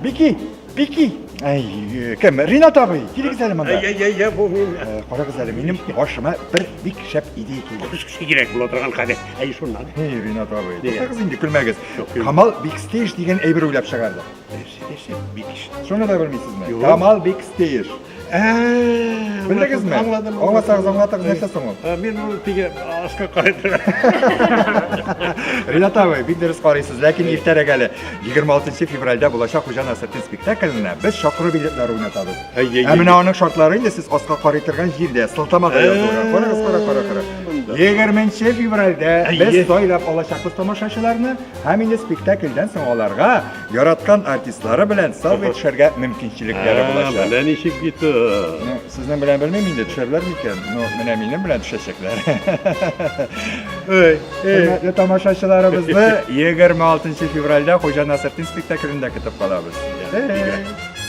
Бики, Бики. Әй, э, кем? Ринат абый, килегез әле монда. Әй, әй, әй, бу мин. Э, Карагыз әле, минем башыма бер бик шәп идея килде. Кирәк була торган хәбәр. Әй, шуннан. Эй, Ринат абый, Нигә? туктагыз инде, көлмәгез. Юк, юк. Камал Бикстейш дигән әйбер уйлап чыгарды. Нәрсә, нәрсә? Бик иш. Шуны да белмисезме? Юк. Камал Бикстейш. Ә, Белдегезме? Аңладым. Аңласагыз, аңлатыгыз, нәрсә соң ул? Ә, Мин ул теге аска карый торган. Ринат абый, бик дөрес карыйсыз, ләкин иртәрәк әле. 26 февральдә булачак Хуҗа Насретдин спектакленә без чакыру билетлары уйнатабыз. Әй, әй, Ә менә аның шартлары инде сез аска карый торган җирдә, сылтамада язылган. Карагыз, кара, кара, кара. Монда. 20 февральдә Әй, без әй. сайлап алачакбыз тамашачыларны һәм инде спектакльдән соң аларга яраткан артистлары белән селфи төшәргә мөмкинчелекләре булачак. Менә ничек бит. Ну, сезнең белән белмим инде, төшәрләр микән? Ну, менә минем белән төшәчәкләр. Эй, эй. Хөрмәтле тамашачыларыбызны 26 февральдә Хуҗа Насретдин спектаклендә көтеп калабыз. Бигрәк.